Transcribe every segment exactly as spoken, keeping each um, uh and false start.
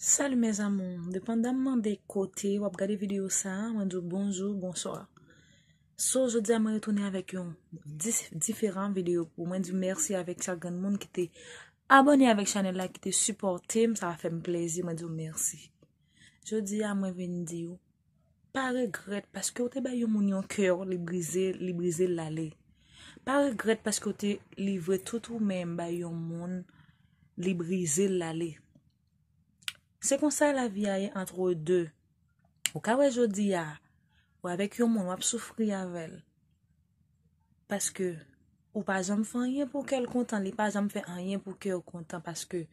Salut mes amours, depandaman de kote w ap gade videyo sa a, mwen di w bonjou, bonswa. So, jodi a mwen retounen avèk yon dis- diferan videyo pou mwen di w mèsi avèk chak grenn moun ki te abòne avèk chanèl la, ki te sipòte m, sa fè m plezi, mwen di w mèsi. Jodi a mwen vin di w, pa regrèt paske w te bay yon moun yon kè, li brize, li brize l ale. Pa regrèt paske w te livre tout ou menm bay yon moun, li brize l ale. Se konsa lavi a ye entre deux. Ou ka wè jodi a, ou avèk yon moun, w ap soufri avè l. Paske ou pa janm fè anyen pou kè l kontan, li pa janm fè anyen pou kè w kontan, paske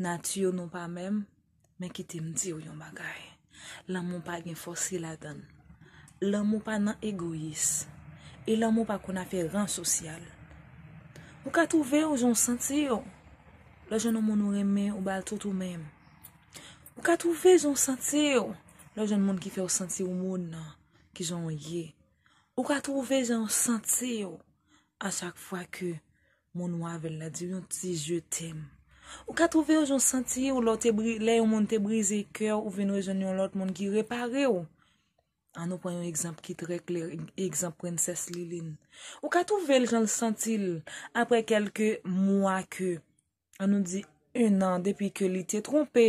nati nou pa menm. Men kite m di w yon bagay. Lanmou pa gen fòse ladan l. Lanmou pa nan egoyis. E lanmou pa konn afè ran sosyal. Ou ka twouve w jan w santi w. Lè w jwenn yon moun ou renmen, ou ba l tout ou menm. Ou ka twouve jan w santi w. Lè w jwenn moun ki fè w santi w moun nan, ki jan w ye. Ou ka twouve jan w santi w a chak fwa ke moun ou avè l la di w yon ti je t'aime. Ou ka twouve w jan w santi w lè w te bri- lè yon moun te brize kè w, ou vin rejwenn yon lòt moun ki repare w. An nou pran yon egzanp ki trè klè, egzanp Prensès Liline. Ou ka twouve l jan l santi l apre kèlke mwa ke, an nou di, en an depi ke li te twonpe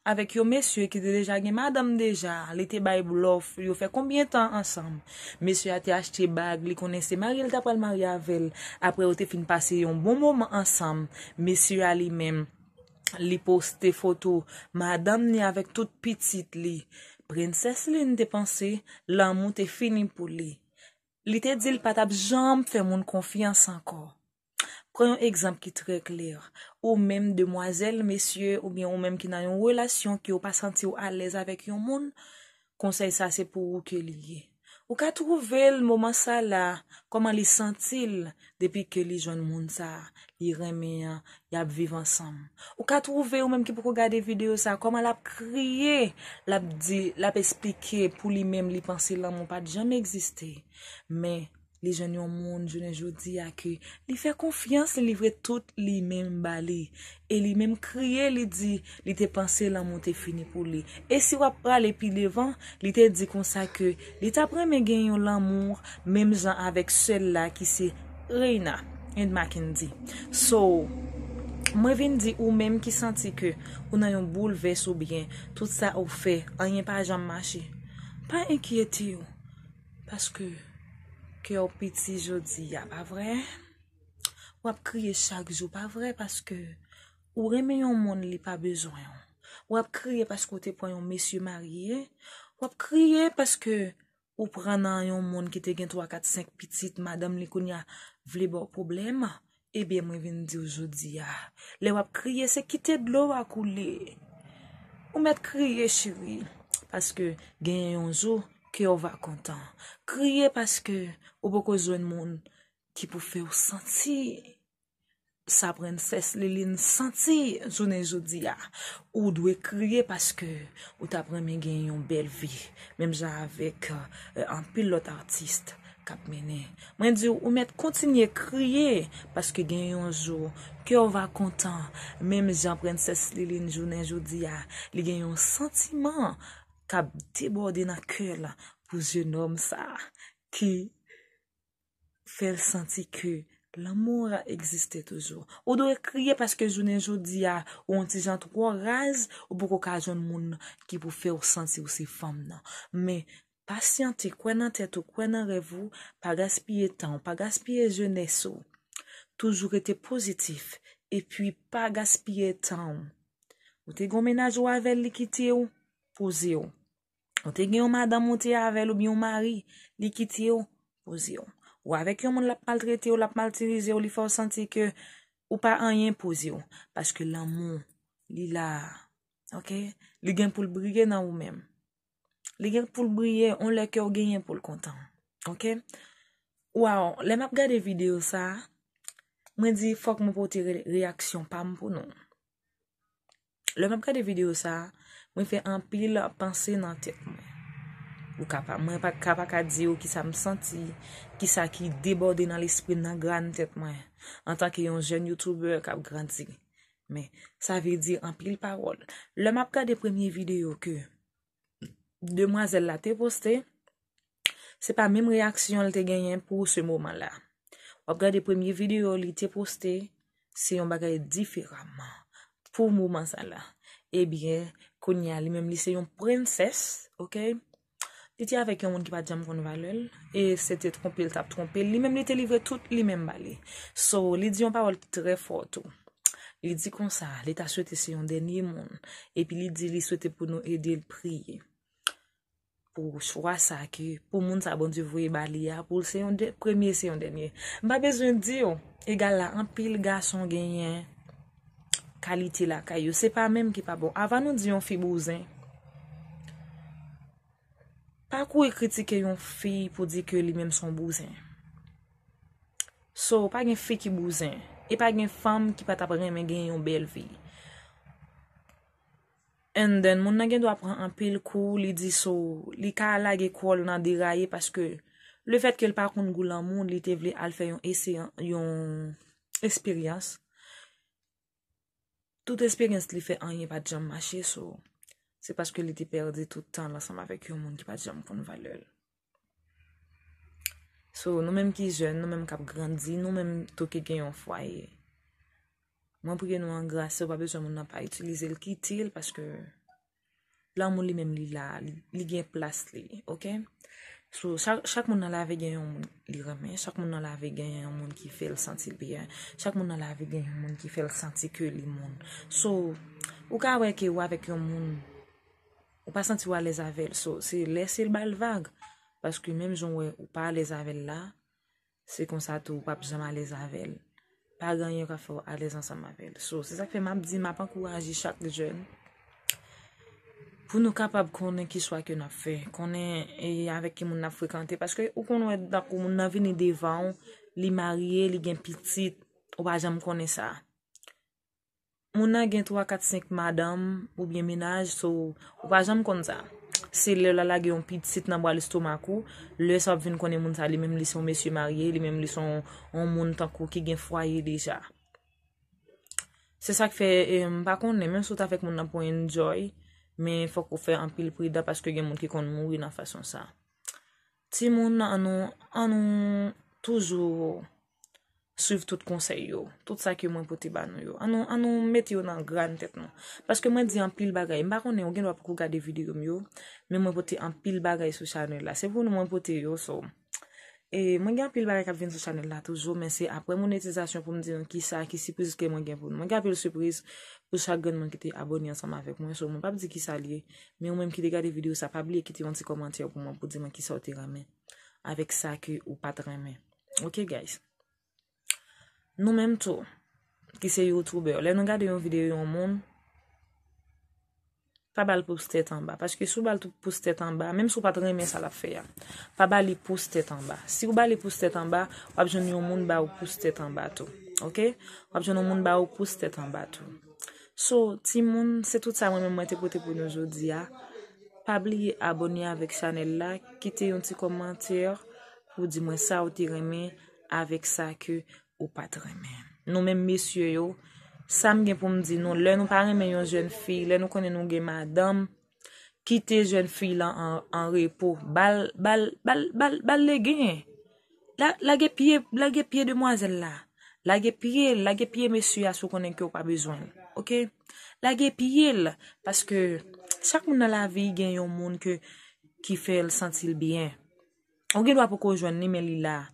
avèk yon mesye ki te deja gen madanm deja, li te bay blòf, yo fè konbyen tan ansanm? Mesye a te achte bag, li konnen se marye l ta pral marye avè l. Apre yo te fin pase yon bon moman ansanm, mesye a li menm, li poste foto madanm ni avèk tout pitit li. Prensès Liline te panse lanmou te fini pou li. Li te di l pa t ap janm fè moun konfyans ankò. Pran yon egzanp ki trè klè. Ou menm demwazèl, mesye, oubyen ou menm ki nan yon relasyon ke w pa santi w alèz avèk yon moun, konsèy sa se pou ou ke li ye. Ou ka twouve l moman sa la, kòman li santi l depi ke li jwenn moun sa, li renmen an, y ap viv ansanm. Ou ka twouve ou menm ki poko gade videyo sa, kòman l ap kriye, l ap di, l ap esplike pou li menm li panse lanmou pa t janm egziste. Men, li jwenn yon moun jounen jodi a ke li fè konfyans, li livre tout li menm ba li. E li menm kriye, li di li te panse lanmou te fini pou li. E si w ap prale pi devan, li te di konsa ke li t ap renmen gen yon lanmou menm jan avèk sè l la ki se Reina and Mackendy. So, mwen vin di ou menm ki santi ke ou nan yon boulvès oubyen tout sa ou fè, anyen pa janm mache. Pa enkyete w, paske kè w piti jodi a, pa vre? W ap kriye chak jou, pa vre? Paske ou renmen yon moun, li pa bezwen w. W ap kriye paske w te pran yon mesye marye. W ap kriye paske ou pran nan yon moun ki te gen twa, kat, senk pitit, madanm li kounye a vle ba w pwoblèm. Ebyen, mwen vin di w jodi a, lè w ap kriye, se kite dlo a koule. Ou mèt kriye, cheri, paske genyen yon jou, kè w va kontan. Kriye paske ou poko jwenn moun ki pou fè w santi sa Prensès Liline santi jounen jodi a. Ou dwe kriye paske ou t ap renmen gen yon bèl vi, menm jan avèk, eh, anpil lòt atis k ap mennen. Mwen di w, ou mèt kontinye kriye paske gen yon jou, kè w va kontan, menm jan Prensès Liline jounen jodi a, li gen yon santiman k ap debòde nan kè l pou jenòm sa ki fè l santi ke lanmou a egziste toujou. Ou dwe kriye paske jounen jodi a, ou yon ti jan twò raz, ou poko ka jwenn moun ki pou fè w santi w se fanm nan. Men, pasyante, kwè nan tèt ou, kwè nan rèv ou, pa gaspiye tan w, pa gaspiye jenès ou. Toujou rete pozitif, epi pa gaspiye tan w. Ou te gen yon mennaj ou avè l, li kite w, poze w. Ou te gen yon madanm ou te avè l oubyen yon mari, li kite w, poze w. Ou avèk yon moun, l ap maltrete w, l ap matirize w, li fè w santi ke ou pa anyen, poze w. Paske lanmou, li la, oke? Li gen pou l briye nan ou menm. Li gen pou l briye, yon lè kè w genyen pou l kontan. Oke? Waw, lè m ap gade videyo sa, mwen di fòk mwen pote re- reyaksyon pa m pou nou. Lè m ap gade videyo sa, mwen fè anpil panse nan tèt mwen. Ou ka pa, mwen pa ka pa ka di w kisa m santi, kisa ki debòde nan lespri m, nan grenn tèt mwen, antanke yon jèn youtubè k ap grandi. Men, sa vle di anpil pawòl. Lè m ap gade premye videyo ke demwazèl la te poste, se pa menm reyaksyon l te genyen pou se moman la. W ap gade premye videyo li te poste, se yon bagay diferaman pou moman sa la. Ebyen, kounye a li menm li se yon prensès, oke? Li te avèk yon moun ki pa t janm konn valè l, e se te twonpe l t ap twonpe l. Li menm li te livre tout li menm ba li. So, li di yon pawòl ki trè fò tou. Li di konsa, li ta swete se yon dènye moun. Epi li di li swete pou nou ede l priye. Pou chwa sa ke, pou moun sa Bondye voye ba li a, pou l se yon de, premye, se yon dènye. M pa bezwen di w, egal la, anpil gason genyen kalite lakay yo. Se pa menm ki pa bon. Avan nou di yon fi bouzen, pa kouri kritike yon fi pou di ke li menm se yon bouzen. So, pa gen fi ki bouzen. E pa gen fanm ki pa t ap renmen gen yon bèl vi. And then, moun nan gen dwa pran anpil kou, li di so, li ka lage kò l nan deraye paske lefètke l pa konn gou lanmou, li te vle al fè yon ese, yon esperyans. Tout esperyans li fè, anyen pa t janm mache, so, se paske li te pèdi tout tan l ansanm avèk yon moun ki pa t janm konn valè l. So, nou menm ki jèn, nou menm k ap grandi, nou menm tou ki gen yon fwaye. Mwen priye nou an gras, si w pa bezwen moun nan pa itilize l, kite l, paske lanmou li menm li la, li, li gen plas li, oke? So, chak, chak moun nan lavi gen yon moun li renmen, chak moun nan lavi gen yon moun ki fè l santi l byen, chak moun nan lavi gen yon moun ki fè l santi ke li moun. So, ou ka wè ke ou avèk yon moun, ou pa santi w alèz avè l, so, se lèse l ba l vag, paske menm jan w wè ou pa alèz avè l la, se konsa tou ou p ap janm alèz avè l. Pa gen anyen k ap fè w alèz ansanm avè l. So, se sa k fè m ap di, m ap ankouraje chak jèn pou nou kapab konnen ki chwa ke n ap fè, konnen e avèk ki moun n ap frekante, paske ou konn wè tankou moun nan vini devan w, li marye, li gen pitit, ou pa janm konnen sa. Moun nan gen twa, kat, senk madanm oubyen mennaj, so, ou pa janm konn sa. Se lè l al lage yon pitit nan bwa lestomak ou, lè sa w ap vin konnen moun sa li menm li se yon mesye marye, li menm li se yon, yon moun tankou ki gen fwaye deja. Se sa k fè, e, m pa konnen, menm si w t avèk moun nan pou enjoy, men fòk ou fè anpil pridan paske gen moun ki konn mouri nan fason sa. Timoun, ann nou, ann nou toujou swiv tout konsèy yo, tout sa ke mwen pote ba nou yo. Ann nou, ann nou mete yo nan grenn tèt nou. Paske mwen di anpil bagay. M pa konnen, ou gen dwa poko gade videyo m yo, men mwen pote anpil bagay sou chanèl la. Se pou nou mwen pote yo, so. E mwen gen anpil bagay k ap vin sou chanèl la toujou, men se apre monetizasyon pou m di nou kisa, ki sipriz ke mwen gen pou nou. Mwen gen anpil sipriz pou chak grenn moun ki te abòne ansanm avèk mwen, so mwen p ap di kisa l ye. Men ou menm ki te gade videyo sa, pa bliye kite yon ti kòmantè pou mwen, pou di mwen kisa w te renmen avèk sa ke ou pa t renmen. Oke, guys? Nou menm tou, ki se youtubè, lè nou gade yon videyo yon moun, pa ba l pous tèt anba. Paske si w ba l tou pous tèt anba, menm si w pa t renmen sa l ap fè a, pa ba li pous tèt anba. Si w ba li pous tèt anba, w ap jwenn yon moun ba ou pous tèt anba tou. Oke? W ap jwenn yon moun ba ou pous tèt anba tou. So, timoun, se tout sa mwen menm mwen te pote pou nou jodi a. Pa bliye abòne avèk chanèl la, kite yon ti kòmantè pou di mwen sa ou te renmen avèk sa ke ou pa t renmen. Nou menm mesye yo, sa m gen pou m di nou, lè nou pa renmen yon jèn fi, lè nou konnen nou gen madanm, kite jèn fi lan an, an repo. Ba l, ba l, ba l, ba l, ba l legen. La, lage pye, lage pye demwazèl la. Lage pye l, lage pye mesye a si w konnen ke w pa bezwen l. Oke? Lage pye l, paske chak moun nan lavi gen yon moun ke, ki fè l santi l byen. Ou gen dwa poko jwenn li, men li la.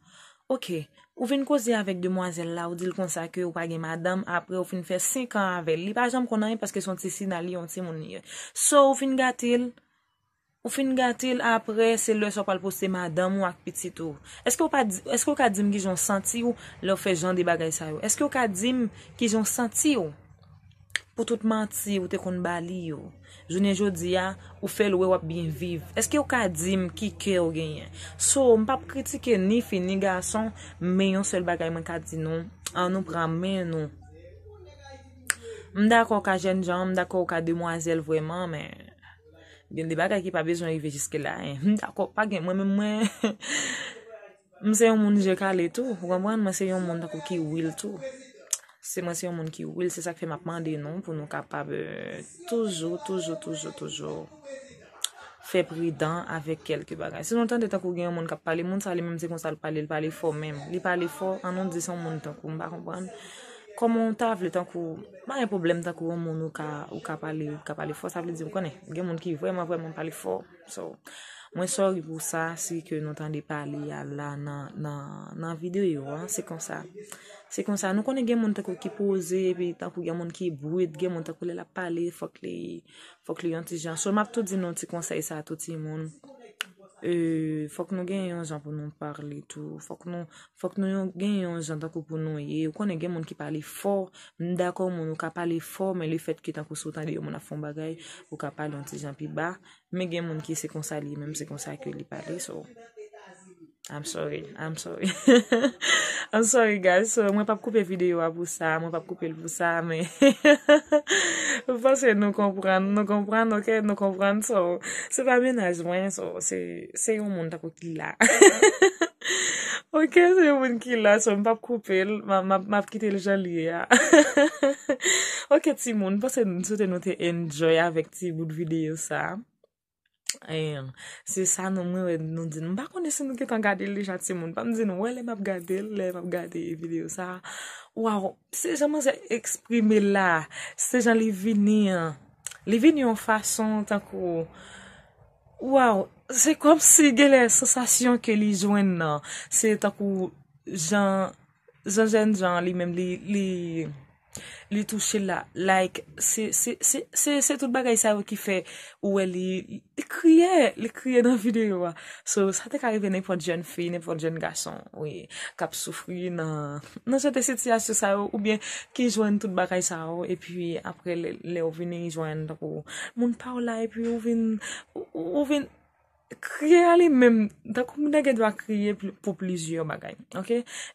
Oke, ou vin koze avèk demwazèl la, ou di l konsa ke ou pa gen madanm, apre ou fin fè senk an avè l. Li pa janm konn anyen paske se yon ti sina, li yon timoun li ye. So, ou fin gate l, ou fin gate l, apre se lè sa w pral poste madanm ou ak pitit ou. Èske ou pa di, èske ou ka di m kijan w santi w lè w fè jan de bagay sa yo? Èske ou ka di m kijan w santi w? Pou tout manti ou te konn ba li yo. Jounen jodi a, ou fè l wè w ap byen viv. Èske ou ka di m ki kè ou genyen? So, m p ap kritike ni fi ni gason, men yon sèl bagay mwen ka di nou, ann nou pran men nou. M dakò w ka jènjan, m dakò w ka demwazèl vrèman, men gen de bagay ki pa bezwen rive jiske la, en. M dakò, pa gen, mwen menm mwen, m se yon moun je kale tou, ou konprann? Mwen se yon moun tankou ki wil tou. Se mwen, se yon moun ki real, se sa k fè m ap mande nou pou nou kapab, euh, toujou, toujou, toujou, toujou fè pridan avèk kèlke bagay. Si nou tande tankou gen yon moun k ap pale, moun sa li menm se konsa l pale, l pale fò menm. Li pale fò, an nou di se yon moun tankou, m pa konprann. Kòman w ta vle tankou, pa gen pwoblèm tankou yon moun ou ka, ou ka pale, ou ka pale fò, sa vle di, ou konnen, gen moun ki vrèman, vrèman pale fò. So, mwen sorry pou sa, si ke nou tande pale a la nan, nan, nan videyo a, se konsa. Se konsa, nou konnen gen moun tankou ki poze, epi tankou gen moun ki brit, gen moun tankou lè l ap pale, fòk li, fòk li yon ti jan. So, m ap tou di nou ti konsèy sa tou timoun. Euh, fòk nou gen yon jan pou nou pale tou. Fòk nou, fòk nou yon, gen yon jan tankou pou nou ye. Ou konnen gen moun ki pale fò. M dakò moun ou ka pale fò, men lefètke tankou si w tande yon moun ap fè yon bagay, ou ka pale yon ti jan pi ba. Men gen moun ki se konsa li ye, menm se konsa ke li pale. So, I'm sorry, I'm sorry. I'm sorry, guys. So, mwen p ap koupe videyo a pou sa, mwen p ap koupe l pou sa, men m panse nou konprann, nou konprann, ok? Nou konprann, so, se pa mennaj mwen, so, se, se yon moun tankou ki la. Ok, se yon moun ki la, so, m p ap koupe l, m ap, m ap, m ap kite l jan li ye a. Ok, timoun, m panse, m swete nou te enjoy avèk ti bout videyo sa. Eh, se sa nou, mwen wè nou di. M pa konnen si nou gentan gade l deja, timoun. Pa m di nou, wè lè m ap gade l, lè m ap gade videyo sa. Waw, se jan manzè eksprime la, se jan li vini an. Li vini yon fason tankou, waw, se kòmsi genlè sansasyon ke li jwenn nan. Se tankou jan, jan jèn jan li menm li, li, li touche la. Like, se, se, se, se, se tout bagay sa yo ki fè ou wè li, li kriye, li kriye nan videyo a. So, sa te ka rive nenpòt jèn fi, nenpòt jèn gason, wi, k ap soufri nan, nan jan de sitiyasyon sa yo, oubyen ki jwenn tout bagay sa yo, epi apre lè, lè ou vini jwenn, tankou moun pa w la, epi ou vin, ou, ou, ou vin, kriye a li menm, tankou moun nan gen dwa kriye pl-, pou plizyè bagay, ok?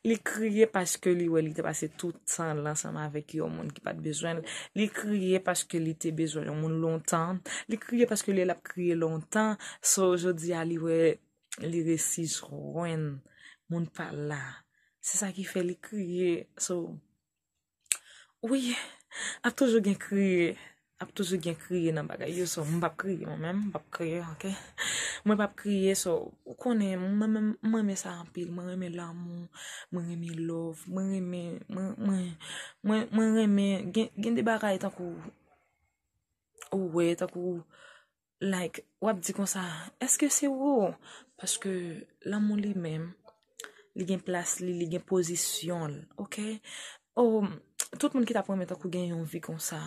Li kriye paske li wè li te pase tout tan l ansanm avèk yon moun ki pa t bezwen l. Li kriye paske li te bezwen yon moun lontan. Li kriye paske lè l ap kriye lontan, so, jodi a, li wè li resi jwenn moun pa l la. Se sa ki fè li kriye. So, wi, ap toujou gen kriye. Ap toujou gen kriye nan bagay yo. So, m p ap kriye, mwen menm, m p ap kriye, ok? Mwen p ap kriye, so, ou konnen, mwen menm, mwen renmen sa anpil. Mwen renmen lanmou, mwen renmen love, mwen renmen, mwen, mwen, mwen, mwen renmen, gen, gen de bagay tankou, ou wè, tankou, like, w ap di konsa, èske se ou? Paske lanmou li menm, li gen plas li, li gen pozisyon l, ok? Oh, tout moun ki t ap renmen tankou gen yon vi konsa.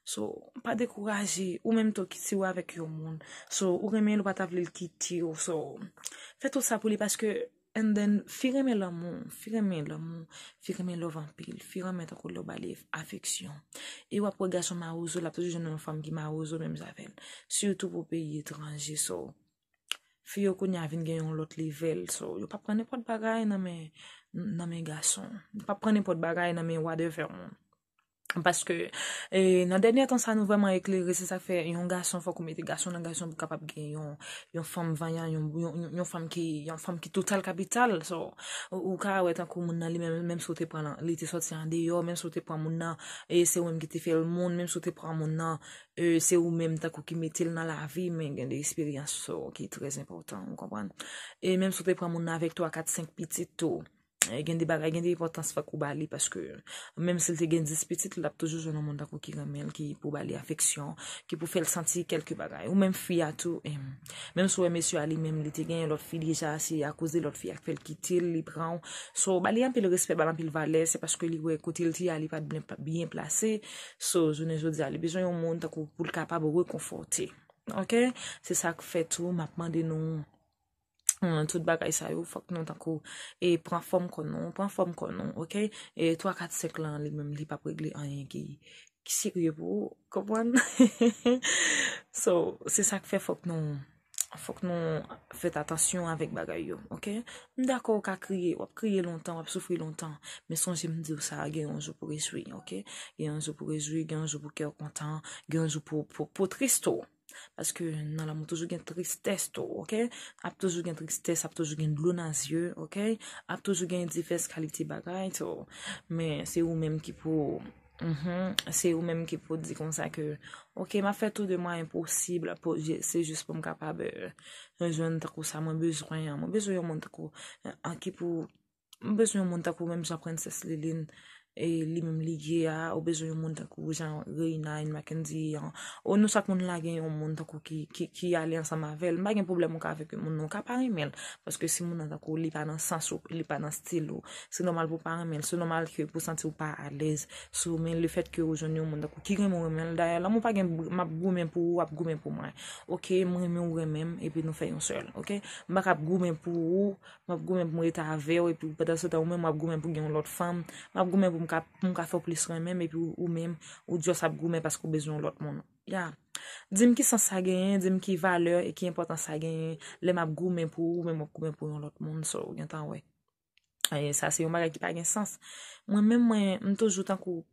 So, pa dekouraje, ou menm tou ki si w avèk yon moun. So, ou renmen l, ou pa ta vle l kite w. So, fè tout sa pou li paske And then, fi renmen lanmou, fi renmen lanmou, fi renmen love anpil, fi renmen tankou lè w ba li afeksyon. E w ap wè gason mawozo, l ap toujou jwenn yon fanm ki mawozo menm jan avè l. Sitou pou peyi etranje, so. Fi yo kounye a vin gen yon lòt level, so. Yo p ap pran nenpòt bagay nan men, nan men gason. Yo p ap pran nenpòt bagay nan men whatever moun. Paske, e, nan dènye tan sa, nou vrèman eklere, se sa k fè yon gason, fòk ou mete gason nan gason pou kapab gen yon, yon fanm vanyan, yon, yon, yon, yon fanm ki, yon fanm ki total kapital. So, ou, ou ka wè tankou moun nan li menm, menm si w te pran l, li te sòti andeyò, menm si w te pran moun nan, e, se ou menm ki te fè l moun, menm si w te pran moun nan, e, se ou menm tankou ki mete l nan lavi, men gen de eksperyans, so, ki trè enpòtan, ou konprann? E menm si w te pran moun nan avèk twa, kat, senk pitit tou, E, gen de bagay, gen de enpòtans fòk ou ba li, paske menm si l te gen dis pitit, l ap toujou jwenn yon moun tankou ki renmen l, ki pou ba li afeksyon, ki pou fè l santi kèlke bagay. Ou menm fi a tou, em, menm si w wè mesye a li menm, li te gen yon lòt fi deja, se akoz de lòt fi a k fè l kite l, li pran w. So, ba li anpil respè, ba l anpil valè, se paske li wè kote l te ye a, li pa t byen, byen plase. So, jounen jodi a, li bezwen yon moun tankou pou l kapab rekonfòte. Ok? Se sa k fè tou, m ap mande nou, Hum, tout bagay sa yo, fòk nou tankou, e pran fòm kò nou, pran fòm kò nou, ok? E twa, kat, senk lan, li menm, li p ap regle anyen ki, ki serye pou ou, konprann? So, se sa k fè fòk nou, fòk nou fèt atansyon avèk bagay yo, ok? M dakò ou ka kriye, w ap kriye lontan, w ap soufri lontan, men sonje m di w sa, gen yon jou pou rejwi, ok? Gen yon jou pou rejwi, gen yon jou pou kè w kontan, gen yon jou pou, pou, pou tris tou. Paske nan lanmou toujou gen tristès tou, oke? Ap toujou gen tristès, ap toujou gen dlo nan zye, oke? Ap toujou gen divès kalite bagay, so, men se ou menm ki pou, mhm, se ou menm ki pou di konsa ke, oke, m ap fè tout de mwayen posib, pou, se jis pou m kapab, euh, jwenn tankou sa mwen bezwen an. Mwen bezwen yon moun tankou, euh, an ki pou M bezwen yon moun tankou menm jan Prensès Liline, e li menm li ye a, ou bezwen yon moun tankou jan Reina, Anne Mackendy an. Ou nou chak moun la gen yon moun tankou ki, ki, ki ale ansanm avè l. M pa gen pwoblèm ou ka avèk yon moun, non, ou ka pa renmen l. Paske si moun nan tankou li pa nan sans ou, li pa nan stil ou, se nòmal pou w pa renmen l. Se nòmal ke pou w santi w pa alèz sou, men lefèt ke ou jwenn yon moun tankou ki renmen w renmen l. Dayè, lanmou pa gen, m ap goumen pou ou, w ap goumen pou mwen. Oke, m renmen w renmen m, epi nou fè yon sèl, oke? M pa ka ap goumen pou ou, m ap goumen pou m rete avè w, epi pandan se tan ou menm w ap goumen pou gen yon lòt fanm, m ap goumen pou m ka, pou m ka fè w plis renmen m, epi ou, ou menm, ou just ap goumen paske w bezwen yon lòt moun. Ya. Di m ki sans sa genyen, di m ki valè e ki enpòtans sa genyen, lè m ap goumen pou ou, ou menm w ap goumen pou yon lòt moun, so, w gentan wè. E sa se yon bagay ki pa gen sans. Mwen menm, mwen, m toujou tankou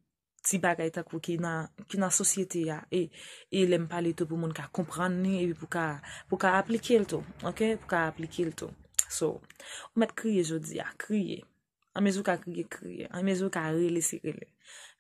ti bagay tankou ki nan, ki nan sosyete a, e, e lè m pale tou pou moun ka konprann li, epi pou ka, pou ka aplike l tou, oke? Pou ka aplike l tou. So, ou mèt kriye jodi a, kriye. Anmezi w ka kriye, kriye. Anmezi w ka rele, se rele.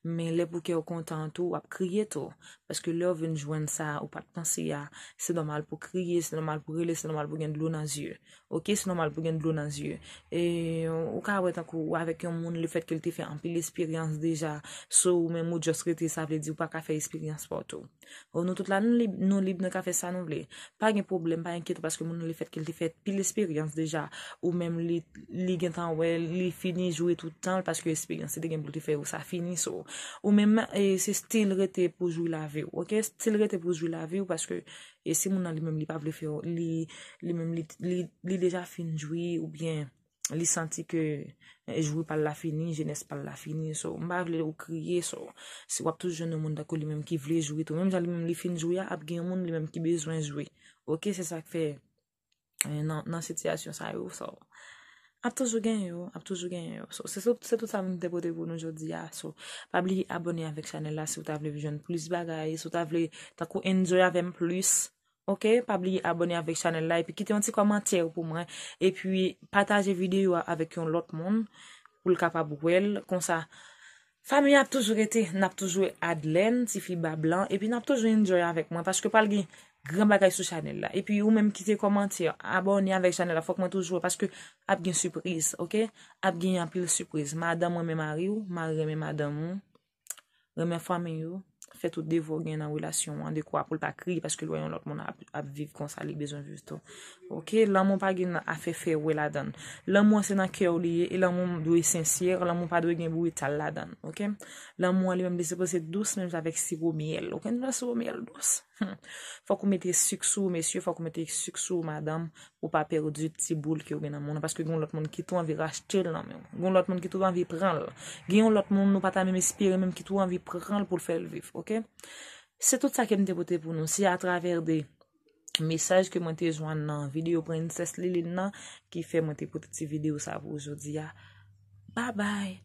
Men lè pou kè w kontan tou, w ap kriye tou. Paske lè w vin jwenn sa ou pa t panse a, se nòmal pou kriye, se nòmal pou rele, se nòmal pou gen dlo nan zye. Oke, se nòmal pou gen dlo nan zye. E ou ka wè tankou ou avèk yon moun, lefèt ke l te fè anpil esperyans deja, so ou menm ou just rete, sa vle di ou pa ka fè esperyans pa w tou. O, nou tout la, nou lib, nou lib, nou ka fè sa nou vle. Pa gen pwoblèm, pa enkyete w, paske moun nan, lefèt ke l te fè pil esperyans deja, ou menm li, li gentan wè, li fini jwi tout tan l, paske esperyans li te gen pou l te fè yo, sa fini, so. Ou menm, e, se still rete pou jwi lavi w, oke? Still rete pou jwi lavi w, paske, e, si moun nan li menm li pa vle fè, li, li menm li, li, li deja fin jwi, oubyen li santi ke, e, jwi pa l la fini, jenès pa l la fini, so, m pa vle ou kriye, so, si w ap toujou jwenn yon moun tankou li menm ki vle jwi tou, menm jan li menm li fin jwi a, ap gen yon moun li menm ki bezwen jwi, oke? Se sa k fè, e, nan, nan sitiyasyon sa yo, so, ap toujou gen yo, ap toujou gen yo. So, se, se, se tout sa m te pote pou nou jodi a. So, pa bliye abòne avèk chanèl la si w ta vle jwenn plis bagay, si w ta vle tankou enjoy avè m plis. Oke, pa bliye abòne avèk chanèl la, epi kite yon ti kòmantè pou mwen, epi pataje videyo a avèk yon lòt moun, pou l kapab wè l, konsa. Fanmi ap toujou rete, n ap toujou Adlène, tifi ba blan, epi n ap toujou enjoy avèk mwen, paske pral gen gran bagay sou chanèl la. Epi ou menm kite kòmantè, abòne avèk chanèl la, fòk mwen toujou wè, paske ap gen sipriz, oke? Ap gen anpil sipriz. Madanm renmen mari w, mari renmen madanm ou, renmen fanmi w, fè tout devwa w gen nan relasyon an, dekwa pou l pa kriye, paske l wè yon lòt moun ap, ap viv konsa, li bezwen viv tou. Oke, lanmou pa gen afè fè wè ladan l. Lanmou an se nan kè w li ye, e lanmou dwe sensè, lanmou pa dwe gen brital ladan l, oke? Lanmou an li menm li sipoze dous, menm jan avèk siwo myèl, oke? Nou nan siwo myèl dous. Fòk ou mete sik sou ou, mesye, fòk ou mete sik sou ou, madanm, pou w pa pèdi ti boul ke w gen nan men w, paske gen yon lòt moun ki tou anvi rachte l nan men w. Gen yon lòt moun ki tou anvi pran l. Gen yon lòt moun nou pa ta menm espere menm ki tou anvi pran l pou l fè l viv, oke? Se tout sa ke m te pote pou nou. Se atravè de mesaj ke mwen te jwenn nan videyo Prensès Liline nan ki fè mwen te pote ti videyo sa pou ou jodi a. Babay!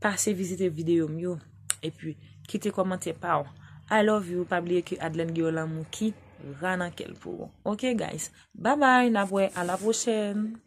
Pase vizite videyo m yo. Epi, kite kòmantè pa w. I love you. Pa bliye ke Adlène gen yon lanmou ki ra nan kè l pou ou. Oke, guys? Babay! N ap wè. A la pwochèn!